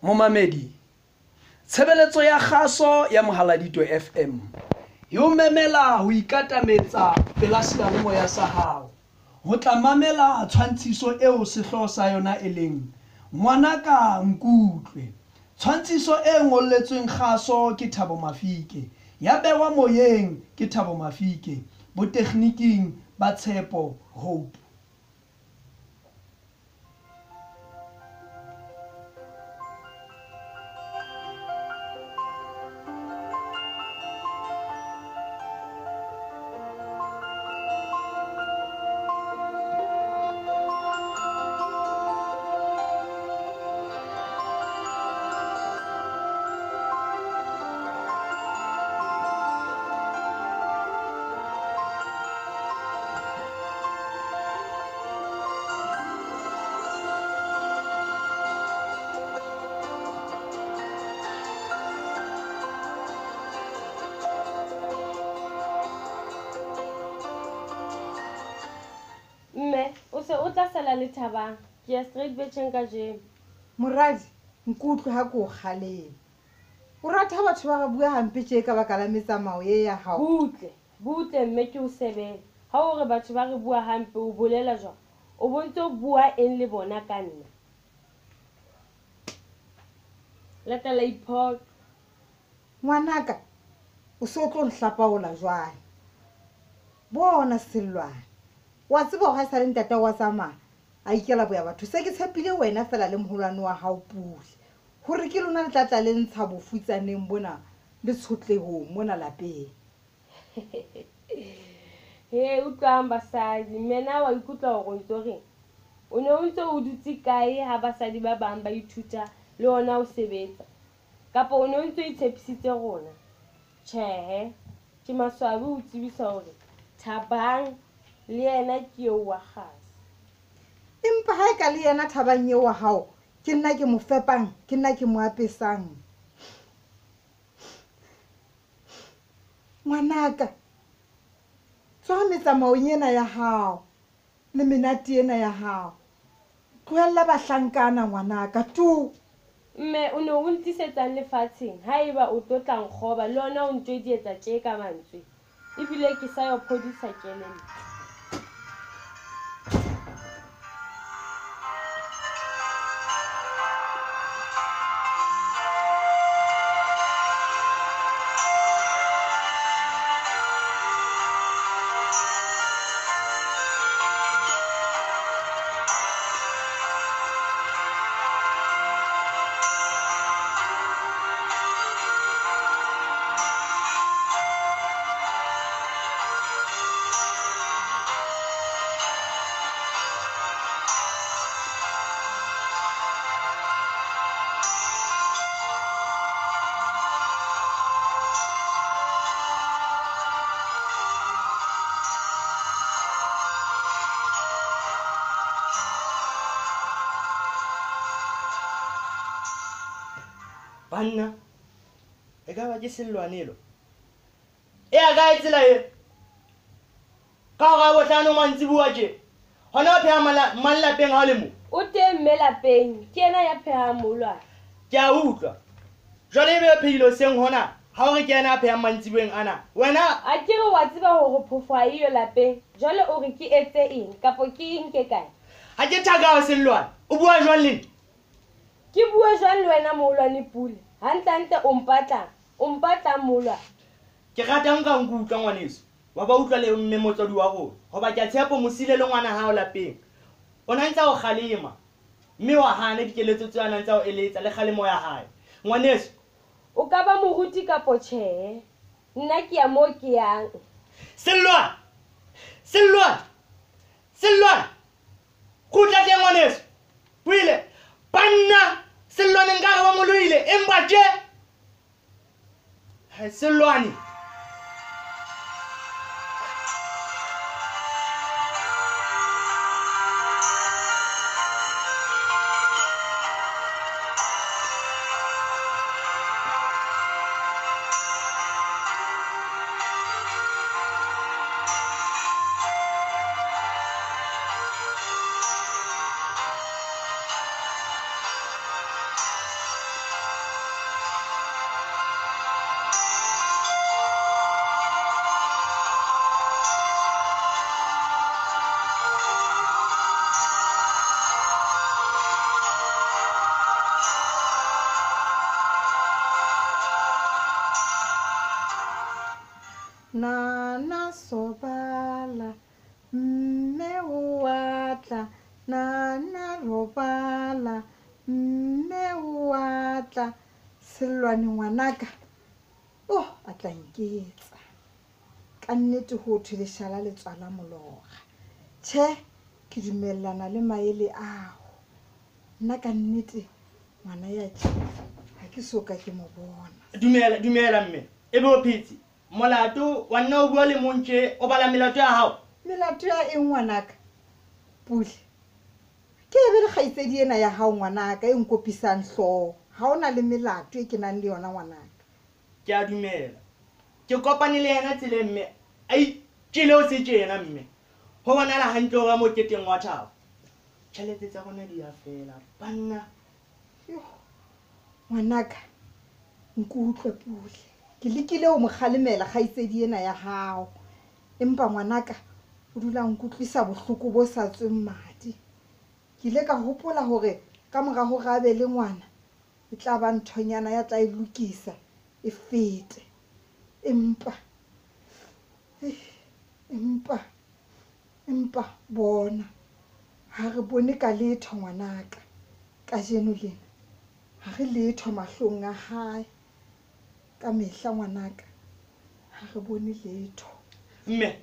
Momamedi, tshebeletso ya kgaso ya Mohaladitwe FM e o memela ho ikatametsa pela seyalemoya sa hao ho tla mamela tshwantshiso eo sehlooho sa yona e leng Ngwanaka Nkutlwe. Tshwantshiso e ngolletsweng kgaso ke Thabo Mafike, ya behwa moyeng ke Thabo Mafike, botekgniking ba Tshepo Hope. Mme, o se o tla sala le Thabang. Ke ya straight betjheng kajeno. Moradi, nkutlwe ha ke o kgalema. O rata ha batho ba re bua hampe tje ka baka la metsamao ye ya hao? Butle, butle mme ke o sebele. Ha o re batho ba re bua hampe o bolela jwang? O bo ntso bua eng le bona ka nna? La tla la iphoqa. Ngwanaka, o se o tlo nhlapaola jwale. Bona Sellwane, wa tseba hore ha esale ntate wa tsamaya a ikela boya batho. Se ke tshepile wena feela le moholwane wa hao Pule hore ke lona le tla tla le ntsha bofutsaneng bona le tshotlehong mona lapeng. He, utlwang basadi, mme na wa ikutlwa hore o ntso reng? O ne o ntso o dutse kae ha basadi ba bang ba ithuta le hona ho sebetsa? Kapa o ne o ntso itshepisitse rona? Tjhehe, ke maswabi ho tsebisa hore Thabang le yena ke eo wa kgase. Empa ha e ka le yena Thabang eo wa hao, ke nna ke mo fepang, ke nna ke mo apesang. Ngwanaka, tswa metsamaong ena ya hao le menate ena ya hao. Tlohella bahlankana ngwanaka, tu. Mme, o ne o ntlisetsang lefatsheng haeba o tlo tla nkgoba le hona o ntso di etsa tje ka mantswe? Ebile ke sa yo phodisa kelello. Banna, e ka ba ke Sellwane lo. E ya kae tsela e? Ka hora ya bohlano mantsibuya tje. Hona o pheha mang lapeng ha o le mo? O teng mme lapeng, ke yena ya phehang moholwane. Ke a utlwa. Jwale ebe o phehile hoseng hona, ha o re ke yena a phehang mantsibueng ana. Wena A ke re wa tseba hore phofo ha eyo lapeng, jwale o re ke etse eng kapo ke e nke kae? Ha ke thaka Sellwane, o bua jwang le nna? Ke bue jwang le wena moholwane Pule? Hantlentle o mpatlang? O mpatlang moholwane? Ke rata nka nkutlwa ngwaneso. Wa ba utlwa le mme motswadi wa rona. Hoba ke a tshepa o mo siile le ngwana hao lapeng. O na ntse a o kgalema mme wa hana dikeletso tseo a na ntse a o eletsa le kgalemo ya hae. Ngwaneso. O ka ba moruti kapo tjhehe. Nna ke ya moo ke yang. Sellwane! Sellwane! Sellwane! Kgutla hle ngwaneso. Buile. Banna! Sellwane nkare ba mo loile empa tje. Sellwane. Nana sobala, mme o a tla. Nana robala, mme o a tla. Sellwane ngwanaka, oh, a tla nketsa. Ka nnete ho thwe leshala le tswala molora. Tjhe, ke dumellana le maele ao. Nna ka nnete ngwana ya tje ha ke so ka ke mo bona. Dumela, dumela mme. E be o phetse. Molato wa nna o bua le mong tje, o bala melato ya hao. Melato ya eng ngwanaka? Pule. Ke e be le kgaitsedi ena ya hao ngwanaka e nkopisang hlooho. Ha ona le melato e ke nang le yona ngwanaka. Ke a dumela. Ke kopane le yena tseleng mme a itjele o se tjena mme. Ho bonahala hantle hore a moketeng wa thabo. Tjhelete tsa rona di a fela banna. Yo, ngwanaka, nkutlwe Pule. Ke lekile ho mo kgalemela kgaitsedi ena ya hao. Empa ngwanaka o dula a nkutlwisa bohloko bo sa tsweng madi. Ke ile ka hopola hore ka mora hore a be le ngwana e tla ba nthonyana ya tla e lokisa e fete. Empa, empa, empa bona ha re bone ka letho ngwanaka kajeno lena. Ha re letho mahlong a hae. Ka mehla ngwanaka ha re bone letho. Mme,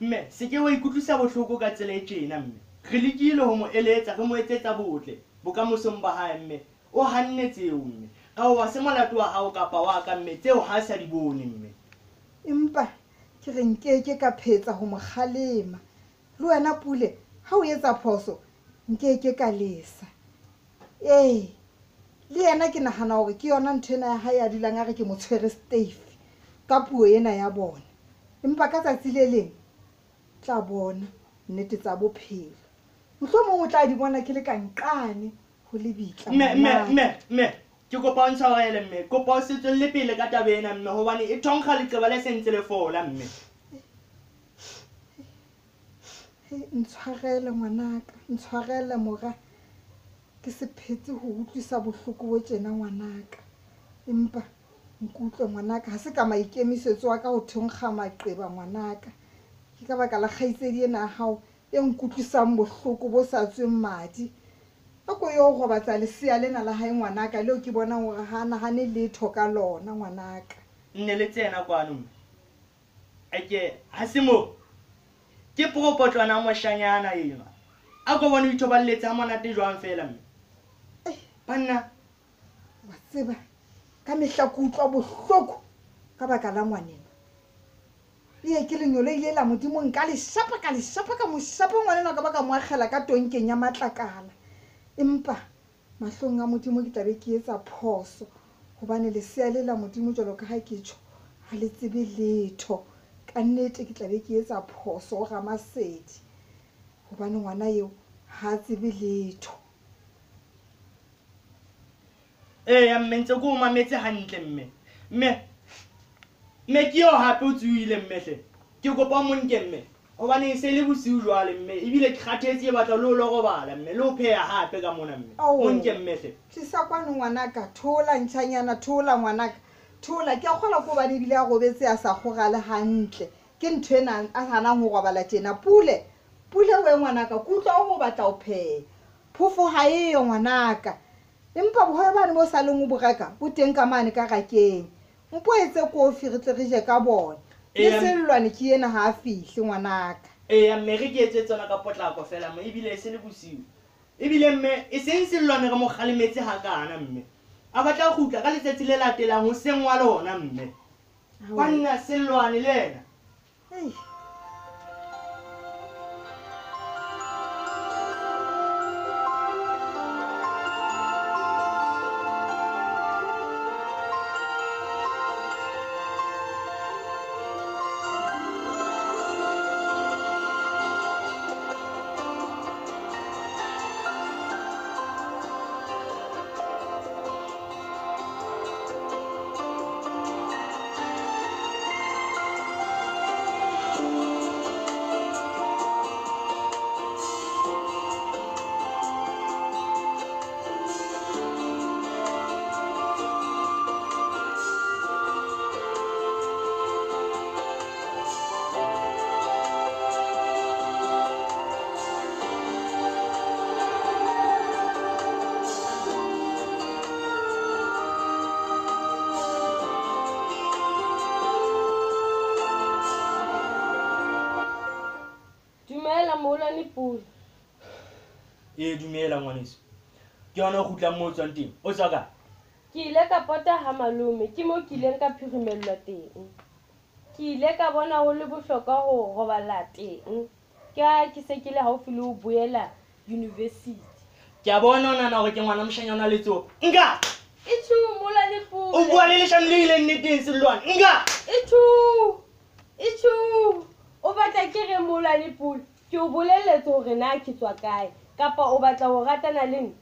mme, se ke wa ikutlwisa bohloko ka tsela e tjena mme. Re lekile ho mo eletsa, re mo etsetsa botle bokamosong ba hae mme. O hanne tseo mme. Ka ho se molato wa hao kapa wa ka mme, tseo ha sa di bone mme. Empa ke re nkeke ka phetsa ho mo kgalema. Le wena Pule, ha o etsa phoso nkeke ka lesa. Ee, le yena ke nahana hore ke yona ntho ena ya hae a dulang a re ke mo tshwere stafe ka puo ena ya bona. Empa ka tsatsi le leng tla bona nnete tsa bophelo. Mohlomong o tla di bona ke le ka nqane ho lebitla. Mme, mme, mme, mme, ke kopa o ntshwarele mme. Kopa o se tswelle pele ka taba ena mme, hobane e thonkga leqeba le sentse le fola mme. Ntshwarele ngwanaka, ntshwarele mora. Ke se phetse ho utlwisa bohloko bo tjena ngwanaka. Empa nkutlwe ngwanaka, ha se ka maikemisetso a ka ho thonkga maqeba ngwanaka. Ke ka baka la kgaitsedi ena ya hao e nkutlwisang bohloko bo sa tsweng madi. A ko yo robatsa lesea lena la hae ngwanaka, leo ke bonang hore ha nahane letho ka lona ngwanaka. Nne le tsena kwano mme. Eke ha se mo. Ke propotlwana moshanyana enwa. A ko bone o ithoballetse ha monate jwang fela mme. Banna. Wa tseba ka mehla ke utlwa bohloko ka baka la ngwaneno. Ee, ke lenyolo ile la Modimo nka le shapa ka le shapa ka mo shapa ngwaneno ka baka mo akgela ka tonkeng ya matlakala. Empa mahlong a Modimo ke tla be ke etsa phoso hobane lesea le la Modimo jwalo ka ha ke tjho ha le tsebe letho. Ka nnete ke tla be ke etsa phoso ho Ramasedi hobane ngwana eo ha tsebe letho. Eya mme, ntse ke o mametse hantle mme. Mme, mme ke eo hape o tsohile mme hle. Ke kopa o mo nke mme, hobane e se le bosiu jwale mme, ebile ke kgathetse ke batla le ho lo robala mme, le ho pheha hape ka mona mme. Mo nke mme hle. Tlisa kwano ngwanaka, thola ntjhanyana, thola ngwanaka. Thola, ke a kgolwa ke hobane ebile a robetse a sa kgorale hantle. Ke ntho ena a hanang ho robala tjena. Pule, Pule we ngwanaka, ke utlwa o batla ho pheha. Phofo ha eyo ngwanaka. Empa bohobe bane bo sa leng o bo reka bo teng ka mane ka rakeng. Mpo etse kofi re tle re je ka bona. Le Sellwane ke ena ha a fihle ngwanaka. Eya mme, re ke etse tsona ka potlako fela mme, ebile e se le bosiu. Ebile mme e seng Sellwane re mo kgalemetse hakana mme. A batla ho kgutla ka letsatsi le latelang hoseng wa lona mme. Banna Sellwane le yena. Ei. Pule. Ee, dumela ngwaneso. Ke yona o kgutlang moo o tswang teng. O tswa kae? Ke ile ka pota ha malome, ke moo ke ileng ka phirimellwa teng. Ke ile ka bona ho le bohlokwa ho robala teng. Ke ha ke se ke le haufi le ho boela university. Ke a bona o nahana hore ke ngwana moshanyana wa letsopa. Nka! Itjhu, moholwane Pule. O bua le leshano le ileng nneteng, Sellwane. Nka! Itjhu! Itjhu! O batla ke reng moholwane Pule? Ke o bolelletse hore na ke tswa kae. Kapa o batla ho ratana le nna?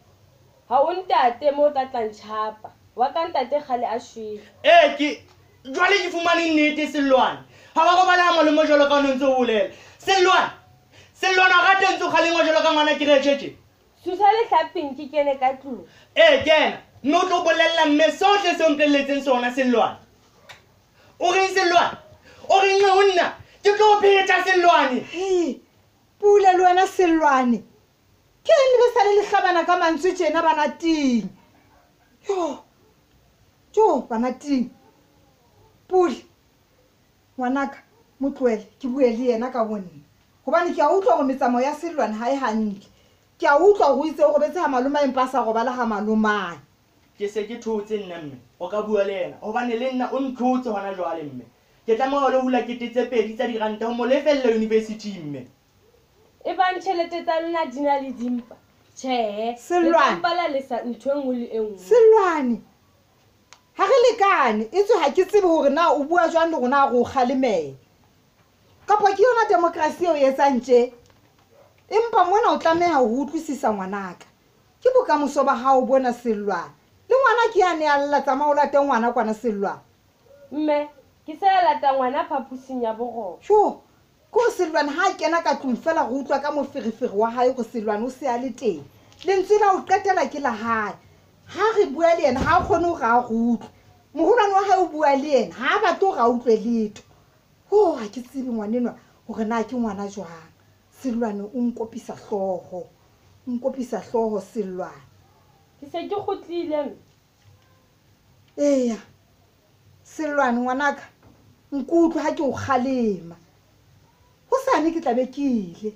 Ha o ntate moo o tla tla ntjhapa. Wa ka ntate kgale a shwele. Ee, ke jwale ke fumane nnete, Sellwane. Ha wa robala ha malome jwalo ka o ne o ntse o bolela. Sellwane! Sellwane, wa rata o ntse o kgalengwa jwalo ka ngwana keretjhe tje? Susa lehlapeng ke kene ka tlung. Ee, kena. Mme o tlo bolella mme sohle seo mpolelletseng sona, Sellwane. O reng, Sellwane? O reng ho nna? Ke tlo o pheta, Sellwane. Hei, Pule le wena Sellwane. Ke eng le be sa le le hlabana ka mantswe tjena bana ting? Jo. Jo, bana ting. Pule, ngwanaka, mo tlohele ke bue le yena ka bonna. Hobane ke a utlwa hore metsamao ya Sellwane ha e hantle. Ke a utlwa hore o itse o robetse ha malomae empa a sa robala ha malomae. Ke se ke thotse nna mme, o ka bua le yena hobane le nna o ntlhotse hona jwale mme. Ke tlameha ho lo hula kete tse pedi tsa diranta ho mo lefella university mme. Ebang tjhelete tsa lona di na le dimpa, tjhehe, le tla Sellwane. mpa la lesa ntho e nngwe le e nngwe. Sellwane, ha re lekane, etswe ha ke tsebe hore na o bua jwang le rona ha re o kgalemela. Kapa ke yona demokrasi eo e etsang tje? Empa mona o tlameha ho utlwisisa ngwanaka. Ke bokamoso ba hao bona, Sellwane. Le ngwana ke yane a lla, tsamaya o late ngwana kwana, Sellwane. Mme, ke sa ya lata ngwana phaposing ya boroko. Jo, ke hore Sellwane ha a kena ka tlung feela re utlwa ka moferefere wa hae hore Sellwane o se a le teng. Lentswe la ho qetela ke la hae. Ha re bua le yena ha a kgone hore a re utlwe. Moholwane wa hae o bua le yena, ha a batle hore a utlwe letho. Ho, ha ke tsebe ngwanenwa hore na ke ngwana jwang. Sellwane o nkopisa hlooho. O nkopisa hlooho Sellwane. Ke se ke kgutlile mme. Eya, Sellwane ngwanaka, nkutlwe ha ke o kgalema. Hosane ke tla be ke ile,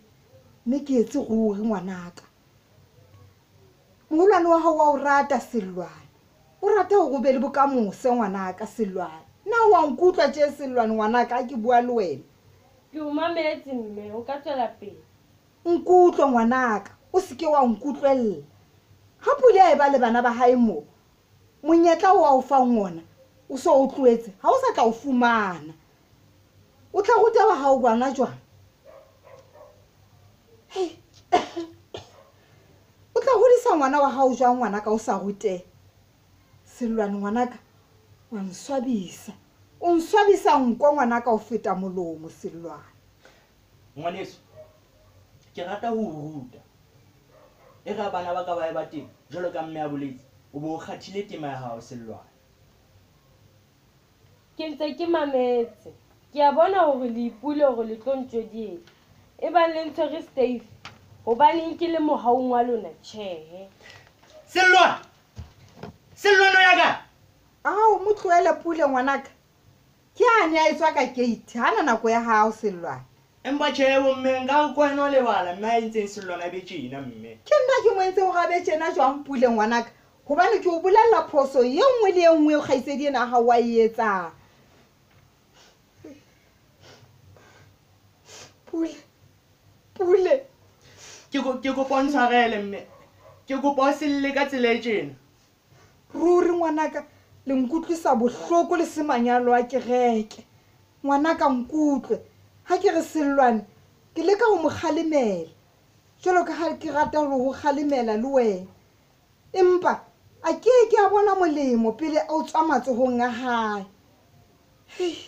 mme ke etse ruri ngwanaka. Moholwane wa hao wa o rata Sellwane. O rata hore o be le bokamoso ngwanaka Sellwane. Na wa nkutlwa tje Sellwane ngwanaka ha ke bua le wena? Ke o mametse mme, o ka tswela pele. Nkutlwe ngwanaka, o se ke wa nkutlwella. Ha Pule a eba le bana ba hae moo, monyetla o a o fang ona o so o tlohetse, ha o sa tla o fumana. O tla ruta ba hao bana jwang? Hei. O tla hodisa ngwana wa hao jwang ngwanaka o sa ruteha? Sellwane ngwanaka, wa nswabisa. O nswabisa nko ngwanaka o feta molomo, Sellwane. Ngwaneso, ke rata ho o ruta. E re ha bana ba ka ba eba teng, jwalo ka mme a boletse, o bo o kgathile tema ya hao, Sellwane. Ke ntse ke mametse. Ke a bona hore le ipule hore le tlo ntjodietsa. Ebang le ntshwere safe, hobaneng ke le mohaung wa lona? Tjhehe. Sellwane! Sellwane o ya kae? Ao, mo tlohele Pule ngwanaka. Ke ane a etswa ka gate, ha na nako ya hao Sellwane. Empa tjhe bo mme, nka re ke wena o lebala mme a entseng Sellwane a be tjena mme. Ke nna ke mo entseng hore a be tjena jwang Pule ngwanaka? Hobane ke o bolella phoso e nngwe le e nngwe eo kgaitsedi ena ya hao wa e etsang. Pule, Pule. Ke kopa o ntshwarele mme. Ke kopa o se lle ka tsela e tjena. Ruri ngwanaka, le nkutlwisa bohloko le se manyalo a kereke. Ngwanaka nkutlwe. Ha ke re Sellwane, ke leka ho mo kgalemela. Jwalo ka ha ke rata ho kgalemela le wena. Empa a ke ke a bona molemo pele o tswa matsohong a hae. Hei,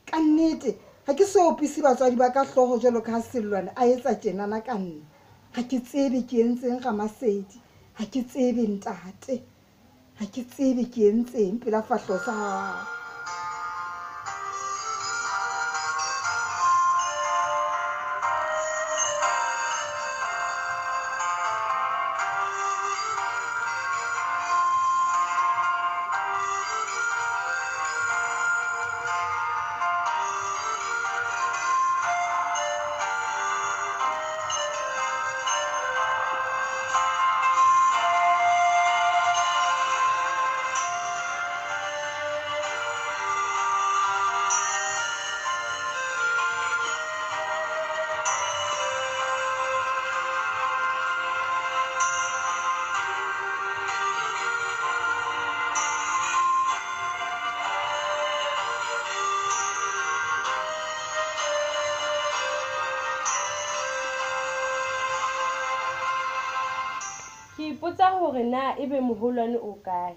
ka nnete ha ke so opise batswadi ba ka hlooho jwalo ka ha Sellwane a etsa tjenana ka nna. Ha ke tsebe ke entseng Ramasedi, ha ke tsebe ntate, ha ke tsebe ke entseng pela fahleho sa hao. ipotsa hore na ebe moholwane o kae.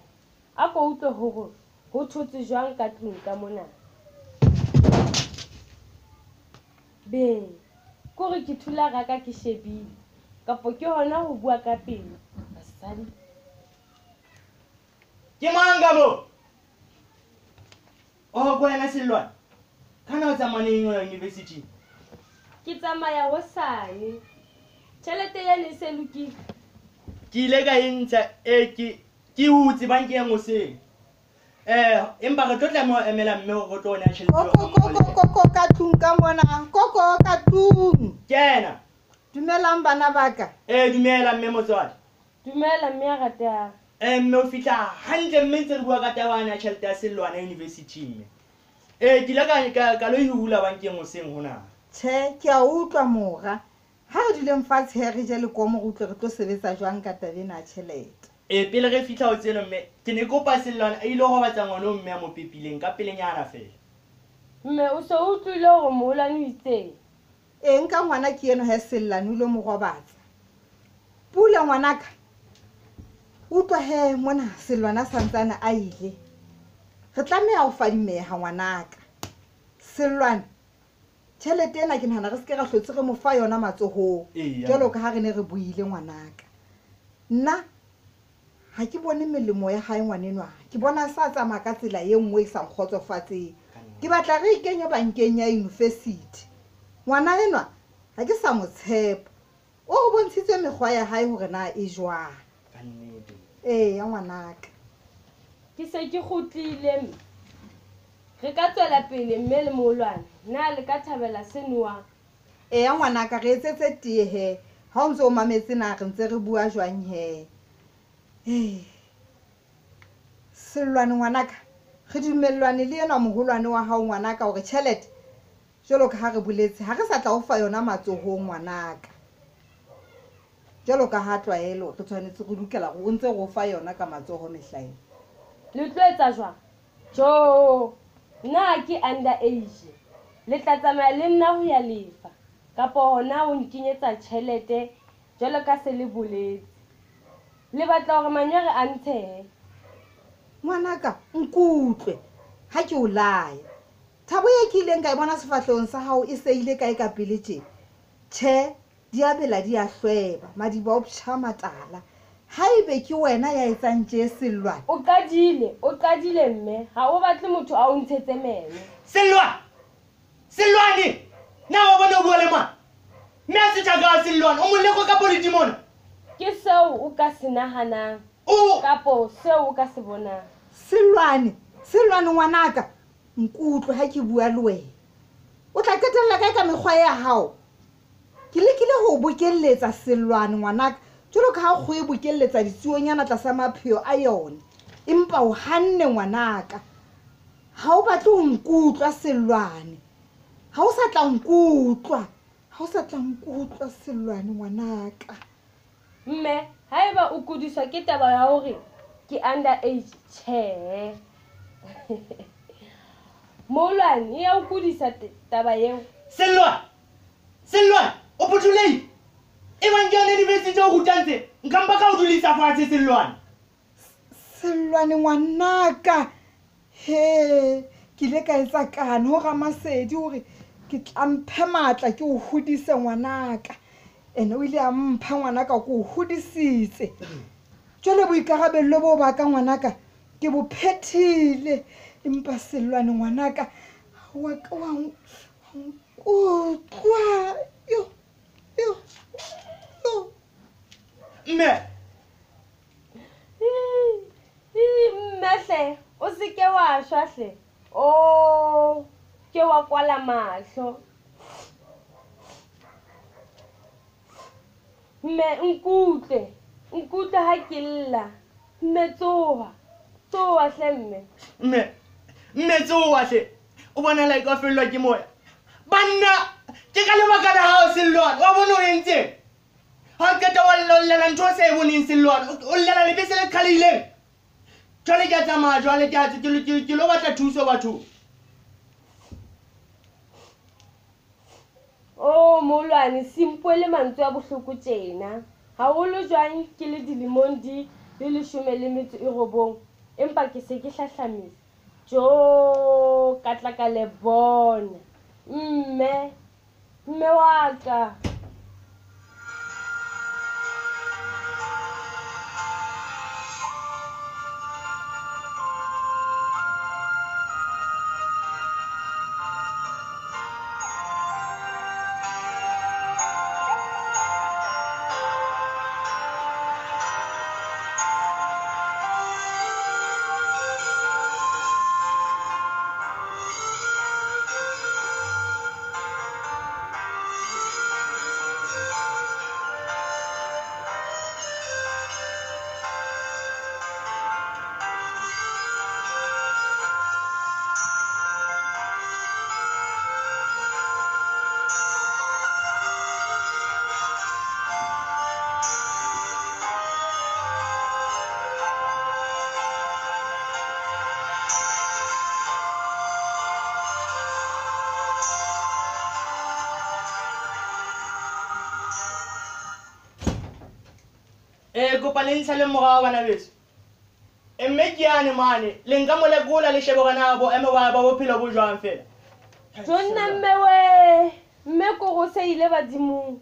A ko utlwe hore ho thotse jwang ka tlung ka mona. Be, kore ke thula raka ke shebile. Kapo ke hona ho bua ka pelo. Basadi. Ke mang ka mo? Oh, ko wena Sellwane. Kana o tsamaya neng o ya university? Ke tsamaya hosane. Tjhelete yane e se lokile. Ke ile ka e ntsha e ke ke hutse bankeng hoseng. Empa re tlo tlameha ho emela mme hore re tlo o neha tjhelete eo Koko, koko, koko ka tlung ka mona. Koko ka tlung. Kena. Dumelang bana ba ka. Dumela mme motswadi. Dumela mme ya ratehang. Mme o fihla hantle mme ntse re bua ka taba ya tjhelete ya Sellwane university mme. Ke ile ka lo e hula bankeng hoseng hona. Tjhe, ke a utlwa mora. Ha re duleng fatshe he re je lekomo re utlwe re tlo sebetsa jwang ka taba ena ya tjhelete. Pele re fihla ho tseno mme, ke ne kopa Sellwane a ile ho robatsa ngwana o mme a mo pepileng ka pelenyana feela. Mme o se o utlwile hore moholwane o itseng? Ee, nka ngwana ke eno he Sellwane o ilo mo robatsa. Pula ngwanaka. Utlwa he mona Sellwane a santsane a ile. Re tlameha ho fadimeha ngwanaka. Sellwane, tjhelete ena ke nahana re se ke ra hlotse re mo fa yona matsohong. Eya. Jwalo ka ha re ne re buile ngwanaka. Nna ha ke bone melemo ya hae ngwanenwa. Ke bona sa tsamaya ka tsela e nngwe e sa nkgotsofatseng. Ke batla re e kenye bankeng ya university. Ngwana enwa ha ke sa mo tshepa. O re bontshitse mekgwa ya hae hore na e jwang. Ka nnete. Eya ngwanaka. Ke se ke kgutlile mme. Re ka tswela pele mme le moholwane. Na le ka thabela se nowang? Eya ngwanaka, re etsetse tee he. Ha o ntse o mametse na re ntse re bua jwang he. Sellwane ngwanaka, re dumellwane le enwa moholwane wa hao ngwanaka hore tjhelete jwalo ka ha re boletse ha re sa tla o fa yona matsohong ngwanaka. Jwalo ka ha tlwaelo re tshwanetse re lokela hore o ntse re o fa yona ka matsoho mehlaena. Le tlo etsa jwang? Jo, nna ke under age. Le tla tsamaya le nna ho ya lefa kapa hona ho nkenyetsa tjhelete jwalo ka se le boletse. Le batla hore manyere a ntshehe. Ngwanaka, nkutlwe ha ke o laya. Thabo e ke ileng ka e bona sefahlehong sa hao e se ile kae ka pele tje? Tjhe, di a bela di a hlweba, madiba o psha matala. Haebe ke wena ya etsang tje Sellwane. O qadile, o qadile mme, ha o batle motho a o ntshetse meno. Sellwane! Sellwane! Na wa bona o bua le mang? Mme a se tjaka wa Sellwane, o moleko ka politi mona. Ke seo o ka se nahanang. O kapo seo o ka se bonang. Sellwane, Sellwane ngwanaka, nkutlwe ha ke bua le wena. O tla qetella kae ka mekgwa ya hao? Ke lekile ho o bokelletsa Sellwane ngwanaka, jwalo ka ha kgoho e bokelletsa ditsuonyana tlasa mapheo a yona. Empa o hanne ngwanaka. Ha o batle ho nkutlwa Sellwane. Ha o sa tla nkutlwa. Ha o sa tla nkutlwa Sellwane ngwanaka. Mme, haeba o kudiswa ke taba ya hore ke under age, tjhe. Moholwane, e ya o kudisa taba eo. Sellwane! Sellwane, o phutholehile? E bang ke yona university o rutang tse, nka mpa ka o dulisa fatshe Sellwane. Sellwane ngwanaka. He, ke ile ka etsa kano ho Ramasedi hore ke tla mphe matla ke o hodise ngwanaka. Ene o ile a mpha ngwanaka ke o hodisitse. Jwale boikarabello bo ba ka ngwanaka ke bo phethile. Empa Sellwane ngwanaka wa ka wa nkutlwa. Yo, yo, yo. Mme. Mme hle, o se ke wa shwa hle. Oh, ke wa kwala mahlo. Mme nkutlwe, nkutlwe ha ke lla. Mme tsoha, tsoha hle mme. Mme, mme tsoha hle. O bona like wa fellwa ke moya. Banna, ke ka lebaka la hao Sellwane. Wa bona o entseng? Ha o qeta wa lla, o llela ntho o sa e boneng Sellwane. O llela lebese le qhalehileng. Jwale ke a tsamaya, jwale ke a tswa, ke lo batla thuso bathong. Oh, moholwane, se mpuele mantswe a bohloko tjena. Haholo jwang ke le dilemong di le 19, empa ke se ke hlahlamisa. Jo, ka tla ka le bona. Mme, mme wa ka. Kopa le ntsha le morao bana beso. Mme ke yane mane, le nka molekola le shebe hore na boemo ba bophelo bo jwang fela. Jonna mme we, mme koro se ile badimong.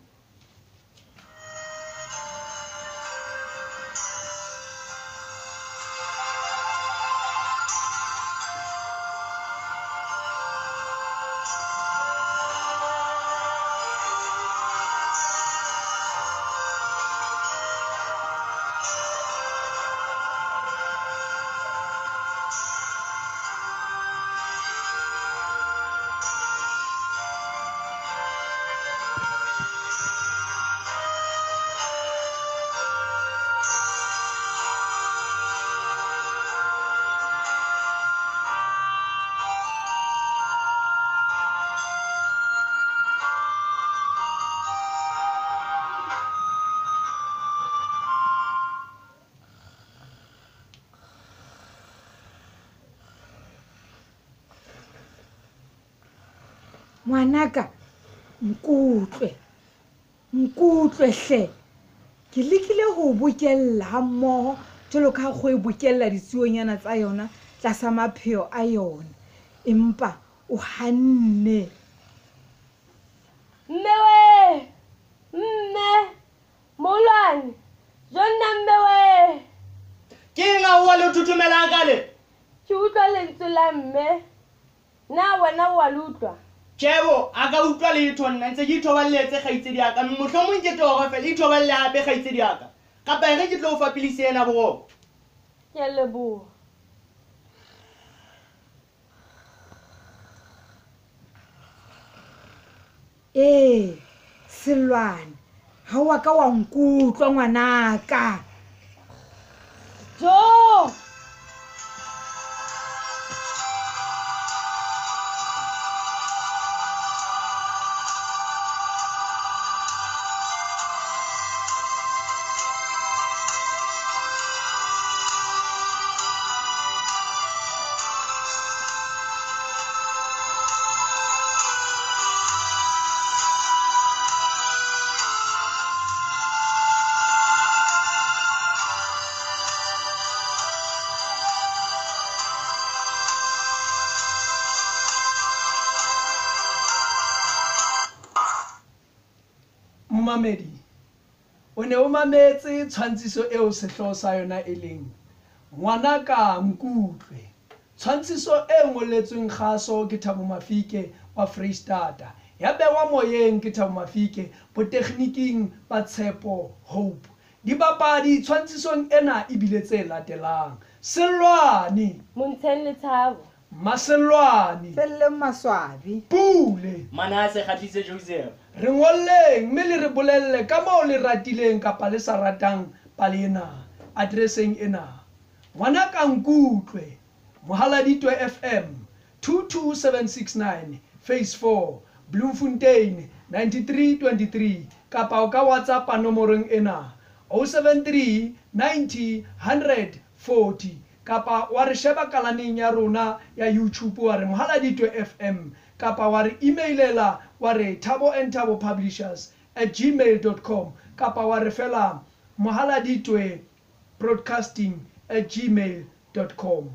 Ngwanaka, nkutlwe. Nkutlwe hle. Ke lekile ho bokella ha mmoho jwalo ka ha kgoho e bokella ditsuonyana tsa yona tlasa mapheo a yona. Empa o hanne. Mme we! Mme! Molwane! Jonna mme we! Ke eng ha o wa le thothomela ka le? Ke utlwa lentswe la mme. Na wena o a le utlwa? Tjebo, a ka utlwa letho nna ntse ke ithoballetse kgaitsedi ya ka. Mohlomong ke toro fela, ithoballe hape kgaitsedi ya ka. Kapa e re ke tlo o fa pilisi ena boroko. Ke a leboha. Ee, Sellwane, ha o a ka wa nkutlwa ngwanaka. Jo! Momamedi, o ne o mametse tshwantshiso eo sehlooho sa yona e leng Ngwanaka Nkutlwe. Tshwantshiso e ngolletsweng kgaso ke Thabo Mafike wa Freistata, ya behwa moyeng ke Thabo Mafike botekgniking ba Tshepo Hope. Dibapadi tshwantshisong ena ebile tse latelang: Sellwane, Montsheng Lethabo, Masellwane, Felleng Maswabi, Pule, Manase Kgatlise Joseph. Re ngolleng mme le re bolelle ka moo le ratileng kapa le sa ratang pale ena. Addresseng ena: Ngwanaka Nkutlwe, Mohaladitwe FM 22769 Phase 4, Bloemfontein 9323, kapa o ka WhatsApp nomorong ena 073 90 100 40, kapa wa re sheba kalaneng ya rona ya YouTube wa re Mohaladitwe FM, kapa wa re emailela wa re thaboandthabopublishers@gmail.com, kapa wa re fela Mohaladitwe broadcasting at gmail dot com.